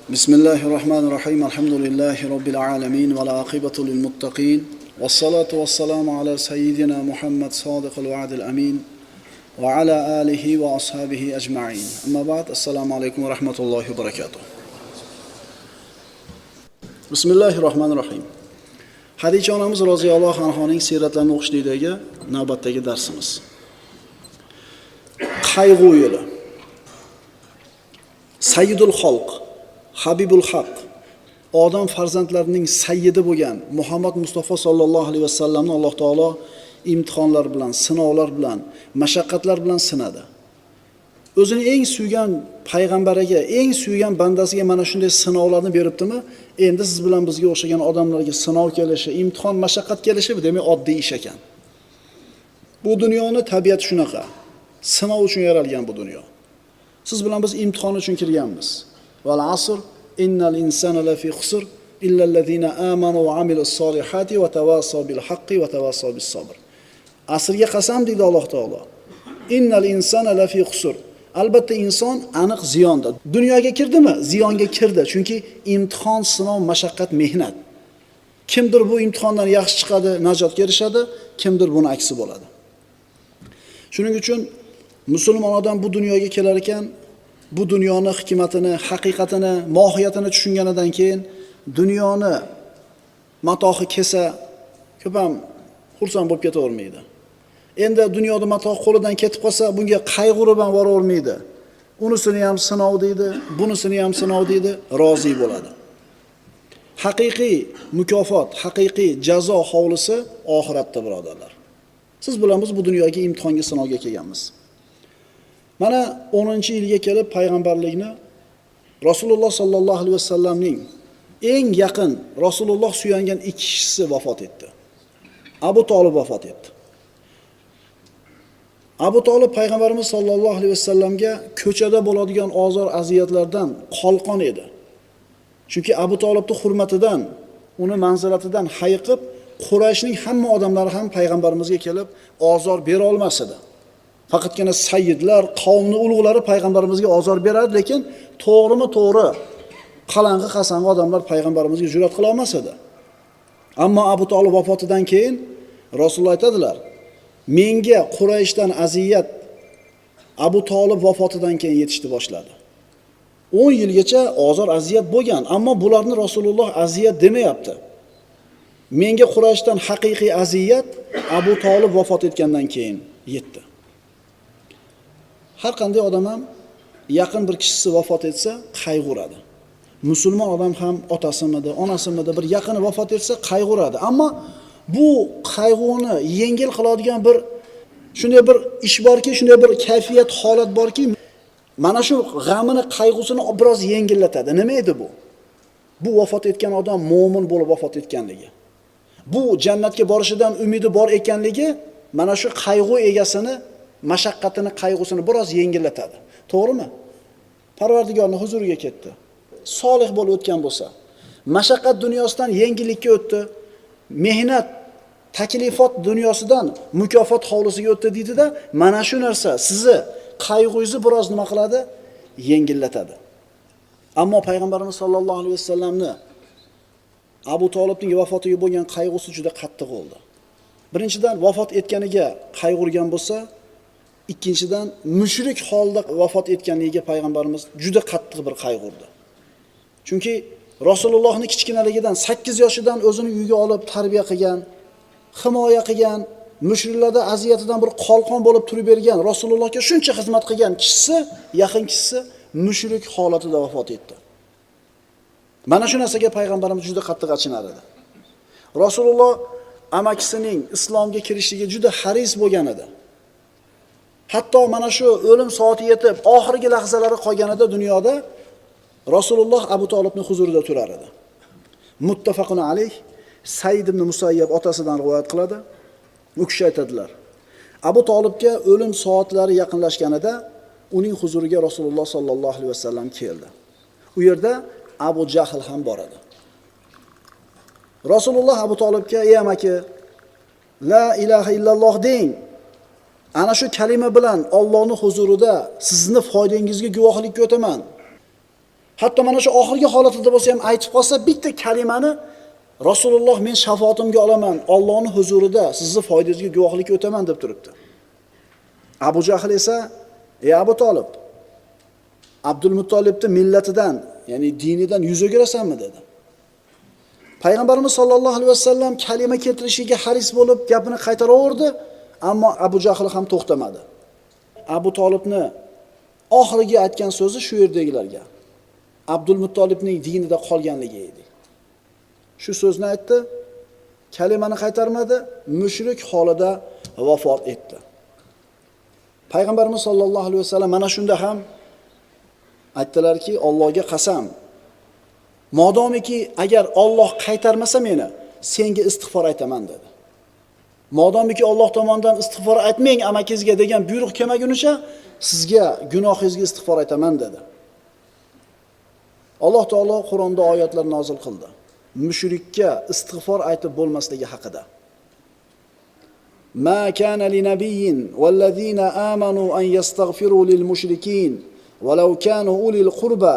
Bismillahir rohmanir rohim. Alhamdulillahi robbil alamin va aqibatu lil muttaqin. Vassalatu vassalamu ala sayyidina Muhammad sodiqil va'dil amin va ala alihi va ashabihi ajma'in. Amma ba'd. Assalomu alaykum va rahmatullohi va barakatuh. Bismillahir rohmanir rohim. Hadicha onamiz roziyallohu anhoning siyratlarini o'qishlikdagi navbatdagi darsimiz. Qayg'u yili. Sayyidul xalq, Habibul Haq, odam farzandlarining sayyidi bo'lgan Muhammad Mustafa sallallohu alayhi vasallamni Alloh taolo imtihonlar bilan, sinovlar bilan, mashaqqatlar bilan sinadi. O'zini eng suygan payg'ambariga, eng suygan bandasiga mana shunday sinovlarni beribdimi? Endi siz bilan bizga o'xshagan odamlarga sinov kelishi, imtihon, mashaqqat kelishi bu demak oddiy ish ekan. Bu dunyoni tabiati shunaqa. Sinov uchun yaralgan bu dunyo. Siz bilan biz imtihon uchun kirganmiz. Val asr innal insana lafi xusr illa allazina amanu va amilus solihati va tavasaw bil haqqi va tavasaw bis sabr. Asrga qasam deydi Alloh taolo. Innal insana lafi xusr. Albatta inson aniq ziyonda. Dunyoga kirdimi? Ziyonga kirdi. Chunki imtihon, sinov, mashaqqat, mehnat. Kimdir bu imtihondan yaxshi chiqadi, najotga erishadi, kimdir buni aksi bo'ladi. Shuning uchun musulmon odam bu dunyoga kelar ekan, bu dunyoni hikmatini, haqiqatini, mohiyatini tushunganidan keyin dunyoni matohi kelsa ko'p ham xursand bo'lib ketavermaydi. Endi dunyoda matoh qo'lidan ketib qolsa, bunga qayg'urib ham boravermaydi. Unisini ham sinov deydi, bunisini ham sinov deydi, rozi bo'ladi. Haqiqiy mukofot, haqiqiy jazo hovlisi oxiratda, birodarlar. Siz bilan biz bu dunyoga imtihonga, sinovga kelganmiz. Mana 10-yilga kelib payg'ambarlikni Rasululloh sallallohu alayhi vasallamning eng yaqin Rasululloh suyangan ikki kishisi vafot etdi. Abu Tolib vafot etdi. Abu Tolib payg'ambarimiz sallallohu alayhi vasallamga ko'chada bo'ladigan ozor aziyatlardan qolqon edi. Chunki Abu Tolibning hurmatidan, uni manzilatidan hayiqib, Qurayshning hamma odamlari ham payg'ambarimizga kelib ozor bera olmas edi. Faqatgina sayyidlar, qavmning ulug'lari payg'ambarimizga ozor berardi, lekin to'g'rimi to'g'ri, qalang'i qasang'i odamlar payg'ambarimizga jur'at qila olmas edi. Ammo Abu Tolib vafotidan keyin Rasululloh aytadilar: menga Qurayshdan aziyat Abu Tolib vafotidan keyin yetishdi boshladi. 10 yilgacha ozor aziyat bo'lgan, ammo bularni Rasululloh aziyat demayapti. Menga Qurayshdan haqiqiy aziyat Abu Tolib vafot etgandan keyin yetdi. Har qanday odam ham yaqin bir kishisi vafot etsa qayg'uradi. Musulmon odam ham otasimidi, onasimidi bir yaqini vafot etsa qayg'uradi. Ammo bu qayg'uni yengil qiladigan bir shunday bir ish borki, shunday bir kayfiyat, holat borki, mana shu g'amini, qayg'usini biroz yengillatadi. Nima edi bu? Bu vafot etgan odam mo'min bo'lib vafot etganligi. Bu jannatga borishidan umidi bor ekanligi mana shu qayg'u egasini mashaqqatini, qayg'usini biroz yengillatadi. To'g'rimi? Parvardigorning huzuriga ketdi. Solih bo'lib o'tgan bo'lsa, mashaqqat dunyosidan yengillikka o'tdi. Mehnat, taklifot dunyosidan mukofot hovlisiga o'tdi deydida, mana shu narsa sizni qayg'ungizni biroz nima qiladi? Yengillatadi. Ammo payg'ambarimiz sollallohu alayhi vasallamni Abu Tolibning vafotiga bo'lgan qayg'usi juda qattiq bo'ldi. Birinchidan vafot etganiga qayg'urgan bo'lsa, ikkinchidan mushrik holda vafot etganligiga payg'ambarimiz juda qattiq bir qayg'urdi. Chunki Rasulullohni kichkinaligidan 8 yoshidan o'zini uyga olib tarbiya qilgan, himoya qilgan, mushriklarda aziyatidan bir qalqon bo'lib turib bergan, Rasulullohga shuncha xizmat qilgan kishisi, yaqin kishisi mushrik holatida vafot etdi. Mana shu narsaga payg'ambarimiz juda qattiq achinar edi. Rasululloh amakisining islomga kirishiga juda haris bo'lgan edi. Hatto mana shu o'lim soati yetib, oxirgi lahzalari qolganida dunyoda Rasululloh Abu Tolibning huzurida turar edi. Muttafaqun alayh. Said ibn Musayyab otasidan rivoyat qiladi. U kishi aytadilar: Abu Tolibga o'lim soatlari yaqinlashganida uning huzuriga Rasululloh sallallohu alayhi vasallam keldi. U yerda Abu Jahl ham bor edi. Rasululloh Abu Tolibga: "Ey amaki, la ilaha illalloh deng. Ana shu kalima bilan Allohning huzurida sizni foydangizga guvohlikka o'taman. Hatto mana shu oxirgi holatida bo'lsa ham aytib qolsa, bitta kalimani Rasululloh men shafoatimga olaman, Allohning huzurida sizni foydangizga guvohlik o'taman deb turibdi. Abu Jahl esa, "Ey Abu Talib, Abdul Muttolibning millatidan, ya'ni dinidan yuz o'girasanmi?" dedi. Payg'ambarimiz sollallohu alayhi vasallam kalima keltirishiga haris bo'lib gapini qaytaraverdi, ammo Abu Jahl ham to'xtamadi. Abu Talibni oxirgi aytgan so'zi shu yerdagilarga, Abdul Muttolibning dinida qolganligi edi. Shu so'zni aytdi, kalimani qaytarmadi, mushrik holida vafot etdi. Payg'ambarimiz sollallohu alayhi vasallam mana shunda ham aytdilarki, Allohga qasam, modomiki agar Alloh qaytarmasa meni, senga istig'for aytaman dedi. Modomiki Alloh tomonidan istig'for aytmang amakingizga degan buyruq kelmagunicha sizga gunohingizga istig'for aytaman dedi. Alloh taolo Qur'onda oyatlar nozil qildi. Mushrikka istig'for aytib bo'lmasligi haqida. Ma kana li nabiyyin wallazina amanu an yastaghfiru lil mushrikin walau kanu ulil qurba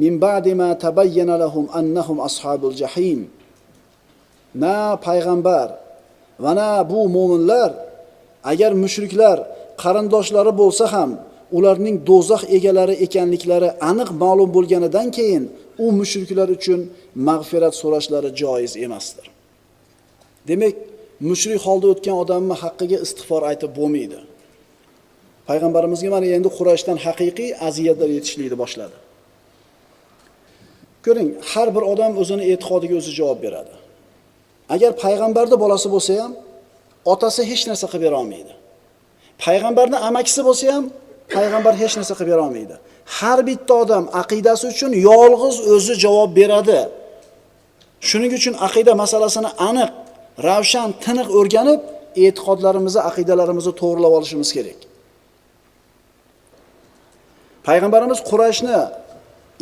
min ba'di ma tabayyana lahum annahum ashabul jahim. Na payg'ambar va na bu mo'minlar agar mushriklar qarindoshlari bo'lsa ham ularning do'zax egalari ekanliklari aniq ma'lum bo'lganidan keyin u mushriklar uchun mag'firat so'rashlari joiz emasdir. Demak, mushrik holda o'tgan odamning haqqiga istig'for aytib bo'lmaydi. Payg'ambarimizga mana endi Qurayshdan haqiqiy aziyatlar yetishlikni boshladi. Ko'ring, har bir odam o'zini e'tiqodiga o'zi javob beradi. Agar payg'ambarning bolasi bo'lsa ham, otasi hech narsa qilib bera olmaydi. Payg'ambarning amakisi bo'lsa ham, payg'ambar hech narsa qilib bera olmaydi. Har bitta odam aqidasi uchun yolg'iz o'zi javob beradi. Shuning uchun aqida masalasini aniq, ravshan, tiniq o'rganib, e'tiqodlarimizni, aqidalarimizni to'g'rilab olishimiz kerak. Payg'ambarimiz Qurayshni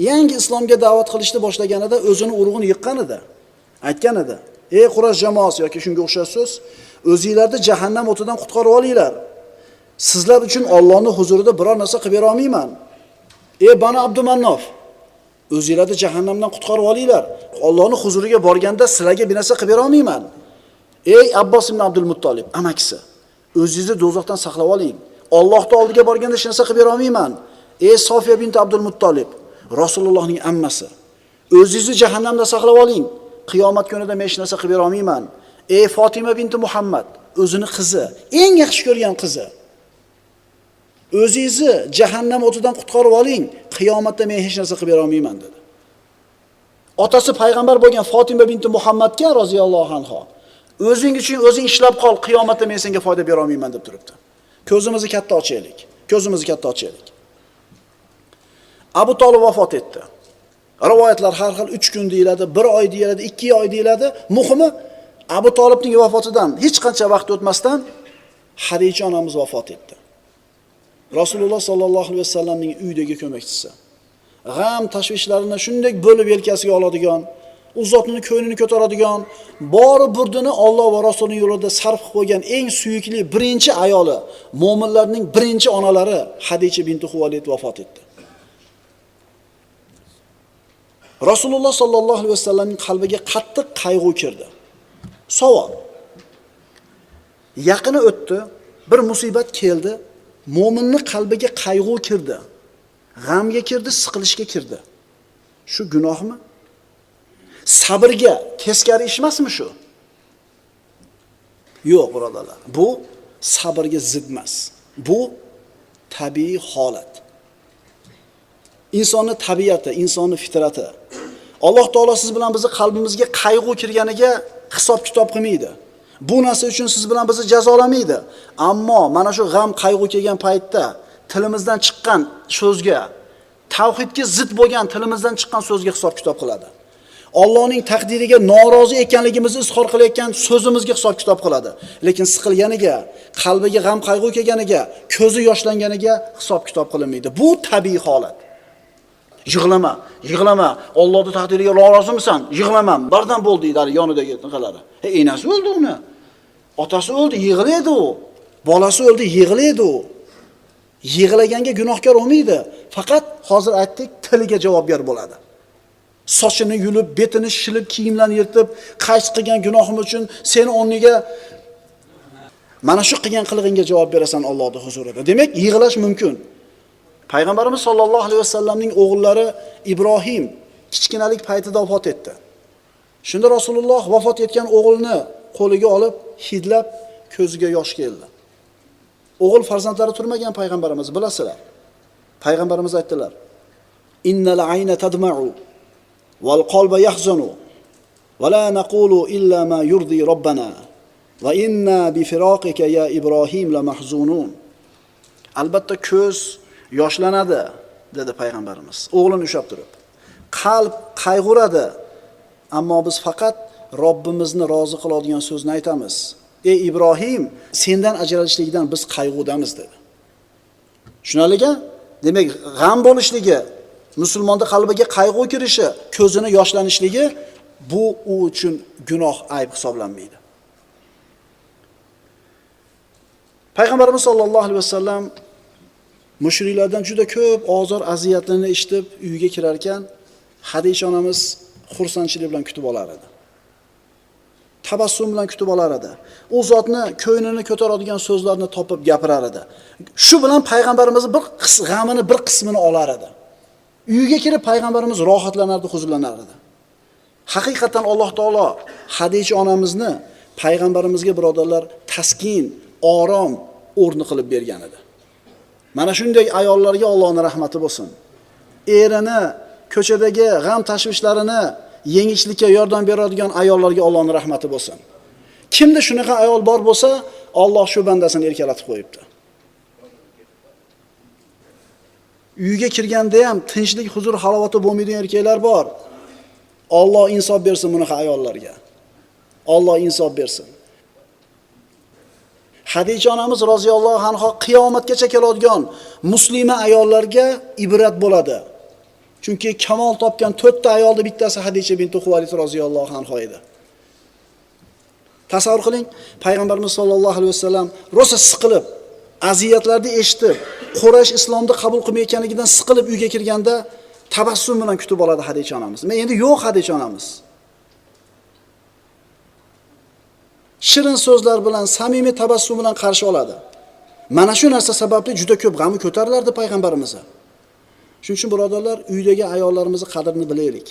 yangi islomga da'vat qilishni boshlaganida o'zini urug'ini yiqqan edi. Aytgan edi: "Ey Quraysh jamoasi yoki shunga o'xshash so'z, o'zingizlarni jahannam o'tidan qutqarib olinglar. Sizlar uchun Allohning huzurida biror narsa qilib bera olmayman. Ey Banu Abdumannof, o'zingizlarni jahannamdan qutqarib olinglar. Allohning huzuriga borganda sizlarga bir narsa qilib bera olmayman. Ey Abbos ibn Abdul Muttolib, amakisi, o'zingizni do'zaxdan saqlab oling. Allohning oldiga borganda hech narsa qilib bera olmayman. Ey Sofiya bint Abdul Muttolib, Rasulullohning ammasi, o'zingizni jahannamdan saqlab oling. Qiyomat kunida men hech narsa qilib bera olmayman. Ey Fatima binti Muhammad, o'zini qizi, eng yaxshi ko'rgan qizi, o'zingizni jahannam o'tidan qutqarib oling, qiyomatda men hech narsa qilib bera olmayman dedi. Otasi payg'ambar bo'lgan Fatima binti Muhammadga roziyallohu anha, o'zing uchun o'zing ishlab qol, qiyomatda men senga foyda bera olmayman deb turibdi. Ko'zimizni katta ochaylik. Ko'zimizni katta ochaylik. Abu Talib vafot etdi. Rivoyatlar har xil 3 kun deyiladi, 1 oy deyiladi, 2 oy deyiladi. Muhimi Abu Talibning vafotidan hech qancha vaqt o'tmasdan Xadija onamiz vafot etdi. Rasululloh sollallohu alayhi vasallamning uydagi ko'makchisi. G'am tashvishlarini shunday bo'lib yelkasiga oladigan, u zotning ko'nglini ko'taradigan, bori burdini Alloh va Rasulining yo'lida sarf qilib qo'ygan eng suyukli birinchi ayoli, mo'minlarning birinchi onalari Xadija binti Huvalid vafot etdi. Rasululloh sollallohu alayhi vasallamning qalbiga qattiq qayg'u kirdi. Savol. Yaqini o'tdi, bir musibat keldi, mo'minning qalbiga qayg'u kirdi. G'amga kirdi, siqilishga kirdi. Shu gunohmi? Sabrga teskari ish emasmi shu? Yo'q, birodarlar. Bu sabrga zid emas. Bu tabiiy holat. Insonning tabiati, insonning fitrati. Alloh taolo siz bilan bizni qalbimizga qayg'u kirganiga hisob kitob qilmaydi. Bu narsa uchun siz bilan bizni jazolamaydi. Ammo mana shu g'am, qayg'u kelgan paytda tilimizdan chiqqan so'zga, tavhidga zid bo'lgan tilimizdan chiqqan so'zga hisob kitob qiladi. Allohning taqdiriga norozi ekanligimizni izhor qilayotgan so'zimizga hisob kitob qiladi. Lekin siqilganiga, qalbiga g'am qayg'u kelganiga, ko'zi yoshlanganiga hisob kitob qilinmaydi. Bu tabiiy holat. Yig'lama, yig'lama. Allohning taqdiriga norozimisan? Yig'lama. Birdan bo'ldi deydi yonidagi nimalari. Enasi o'ldi uni. Otasi o'ldi, yig'laydi u. Bolasi o'ldi, yig'laydi u. Yig'laganga gunohkor bo'lmaydi. Faqat hozir aytdik, tiliga javobgar bo'ladi. Sochini yulib, betini shilib, kiyimlarini yirtib, qaysi qilgan gunohim uchun seni o'rniga mana shu qilgan qilig'ingga javob berasan Allohning huzurida. Demak, yig'lash mumkin. Payg'ambarimiz sollallohu alayhi vasallamning o'g'illari Ibrohim kichkinalik paytida vafot etdi. Shunda Rasululloh vafot etgan o'g'ilni qo'liga olib, hidlab ko'ziga yosh keldi. O'g'il farzandlari turmagan payg'ambarimiz, bilasizlar. Payg'ambarimiz aytdilar: "Innal ayna tadma'u wal qalba yahzanu va la naqulu illa ma yurdi robbana va inna bi firaqika ya Ibrohim la mahzunun." Albatta ko'z yoshlanadi, dedi payg'ambarimiz. O'g'lini ushlab turib. Qalb qayg'uradi, ammo biz faqat Robbimizni rozi qiladigan so'zni aytamiz. Ey Ibrohim, sendan ajralishlikdan biz qayg'udamiz, dedi. Tushunarlimi? Demak, g'am bo'lishligi, musulmonda qalbiga qayg'u kirishi, ko'zini yoshlanishligi bu u uchun gunoh, ayb hisoblanmaydi. Payg'ambarimiz sollallohu alayhi vasallam mushriklardan juda ko'p ozor aziyatlarni eshitib uyga kirar ekan, Xadija onamiz xursandchilik bilan kutib olar edi. Tabassum bilan kutib olar edi. U zotni ko'nglini ko'taradigan so'zlarni topib gapirar edi. Shu bilan payg'ambarimiz bir g'amini bir qismini olar edi. Uyga kirib payg'ambarimiz rohatlanardi, huzurlanar edi. Haqiqatan Alloh taolo Xadija onamizni payg'ambarimizga birodarlar taskin, orom o'rni qilib bergan edi. Mana shunday ayollarga Allohning rahmati bo'lsin. Erini ko'chadagi g'am tashvishlarini yengishlikka yordam beradigan ayollarga Allohning rahmati bo'lsin. Kimda shunaqa ayol bor bo'lsa, Alloh shu bandasini erkalatib qo'yibdi. Uyga kirganda ham tinchlik, huzur, halovati bo'lmaydigan erkaklar bor. Alloh insof bersin bunaqa ayollarga. Alloh insof bersin. Xadija onamiz roziyallohu anha qiyomatgacha keladigan muslima ayollarga ibrat bo'ladi. Chunki kamol topgan 4 ta ayolning bittasi Xadija binti Huvaylid roziyallohu anha edi. Tasavvur qiling, payg'ambarimiz sollallohu alayhi vasallam rosa siqilib, aziyatlarni eshitib, Quraysh islomni qabul qilmayotganligidan siqilib uyga kirganda tabassum bilan kutib oladi Xadija onamiz. Men endi yo'q Xadija onamiz. Shirin so'zlar bilan, samimiy tabassum bilan qarshi oladi. Mana shu narsa sababli juda ko'p g'ami ko'tarilardi payg'ambarimizni. Shuning uchun birodarlar, uydagi ayollarimizni qadrini bilaylik.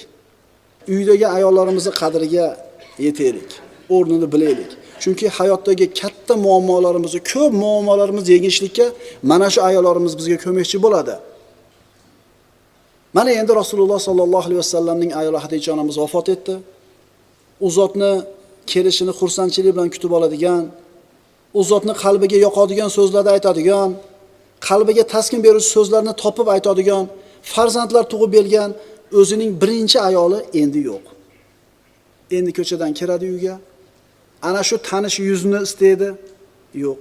Uydagi ayollarimizni qadriga yetaylik, o'rnini bilaylik. Chunki hayotdagi katta muammolarimizni, ko'p muammolarimizni yengishlikka mana shu ayollarimiz bizga ko'makchi bo'ladi. Mana endi Rasululloh sollallohu alayhi vasallamning ayoli Xadija onamiz vafot etdi. U zotni kelishini xursandchilik bilan kutib oladigan, u zotni qalbiga yoqadigan so'zlarni aytadigan, qalbiga taskin beruvchi so'zlarni topib aytadigan, farzandlar tug'ib bergan o'zining birinchi ayoli endi yo'q. Endi ko'chadan kiradi uyga. Ana shu tanish yuzini istaydi, yo'q.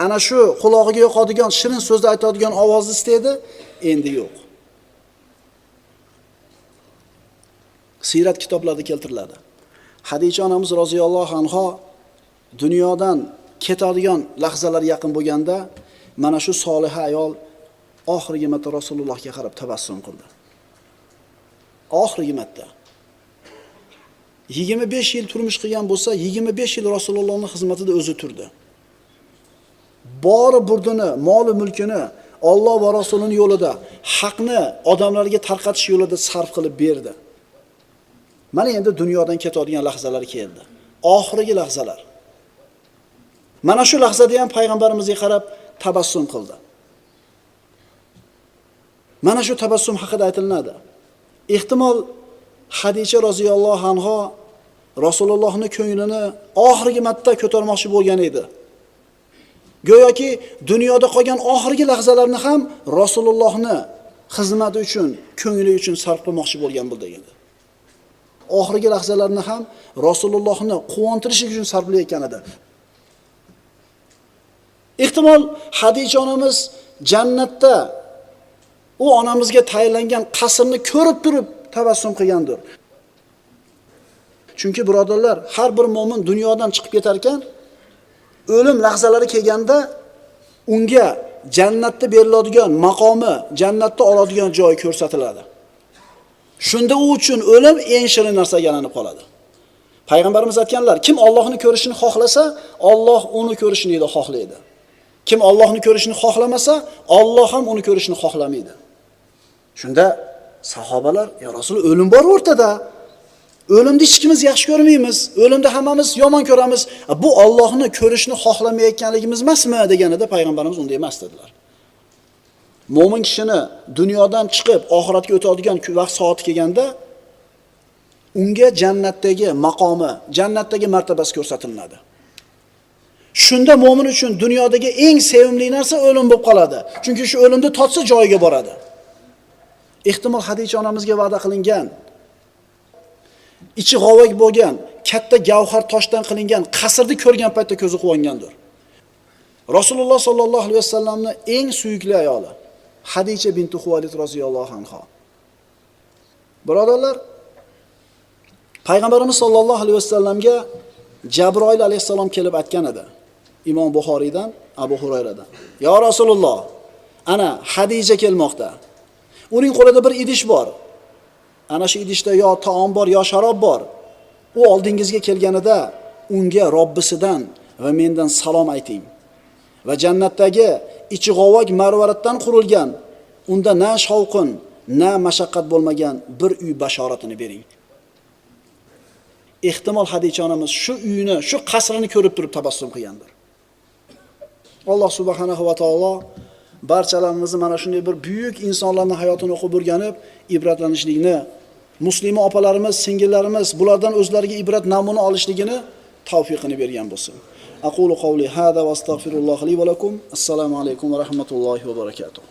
Ana shu qulog'iga yoqadigan shirin so'zni aytadigan ovozni istaydi, endi yo'q. Siyrat kitoblarida keltiriladi. Xadija onamiz roziyallohu anha dunyodan ketadigan lahzalar yaqin bo'lganda mana shu soliha ayol oxirgi marta Rasulullohga qarab tabassum qildi. Oxirgi marta. 25 yil turmush qilgan bo'lsa, 25 yil Rasulullohning xizmatida o'zi turdi. Bori burdini, moli mulkini Alloh va Rasulining yo'lida, haqni odamlarga tarqatish yo'lida sarf qilib berdi. Mana endi dunyodan ketadigan lahzalar keldi. Oxirgi lahzalar. Mana shu lahzada ham payg'ambarimizga qarab tabassum qildi. Mana shu tabassum haqida aytilinadi. Ehtimol Xadija roziyallohu anha Rasulullohning ko'nglini oxirgi marta ko'tarmoqchi bo'lgan edi. Go'yoki dunyoda qolgan oxirgi lahzalarni ham Rasulullohni xizmati uchun, ko'ngli uchun sarf qilmoqchi bo'lgan bu degandi. Oxirgi lahzalarni ham Rasulullohni quvontirish uchun sarflayotgan edi. Ehtimol Xadija onamiz jannatda u onamizga tayinlangan qasrni ko'rib turib tabassum qilgandir. Chunki birodarlar, har bir mo'min dunyodan chiqib ketar ekan, o'lim lahzalari kelganda unga jannatda beriladigan maqomi, jannatda oladigan joyi ko'rsatiladi. Shunda u uchun o'lim eng shirin narsaga aylanib qoladi. Payg'ambarimiz aytganlar, kim Allohni ko'rishini xohlasa, Alloh uni ko'rishini xohlaydi. Kim Allohni ko'rishini xohlamasa, Alloh ham uni ko'rishini xohlamaydi. Shunda sahobalar, "Ya Rasululloh, o'lim bor o'rtada. O'limni hech kimimiz yaxshi ko'rmaymiz, o'limni hammamiz yomon ko'ramiz. Bu Allohni ko'rishni xohlamayotganligimiz emasmi?" deganida payg'ambarimiz unday emas dedilar. Mo'min kishini dunyodan chiqib oxiratga o'tadigan vaqt soati kelganda unga jannatdagi maqomi, jannatdagi martabasi ko'rsatiladi. Shunda mo'min uchun dunyodagi eng sevimli narsa o'lim bo'lib qoladi. Chunki shu o'limni totsa joyiga boradi. Ehtimol Xadija onamizga va'da qilingan, ichi g'ovak bo'lgan, katta gavhar toshdan qilingan qasrni ko'rgan paytda ko'zi quvongandir. Rasululloh sollallohu alayhi vasallamning eng suyukli ayoli Xadija binti Huvalid roziyallohu anha. Birodarlar, Payg'ambarimiz sollallohu alayhi vasallamga Jabroil alayhissalom kelib aytgan edi. Imom Buxoriydan, Abu Hurayradan. "Ya Rasululloh, ana Xadija kelmoqda. Uning qo'lida bir idish bor. Ana shu idishda yo taom bor, yo sharob bor. U oldingizga kelganida unga Robbisidan va mendan salom ayting. Va jannatdagi ichi g'ovak marvaratdan qurilgan, unda na shovqin, na mashaqqat bo'lmagan bir uy bashoratini bering." Ehtimol Xadija onamiz shu uyini, shu qasrini ko'rib turib tabassum qilgandir. Alloh subhanahu va taolo barchalarimizni mana shunday bir buyuk insonlarning hayotini o'qib o'rganib, ibratlanishlikni, muslima opalarimiz, singillarimiz bulardan o'zlariga ibrat namuna olishligini tavfiqini bergan bo'lsin. Aqulu qawli hada va astagfirulloh li va lakum. Assalomu alaykum va rahmatullohi va barakatuh.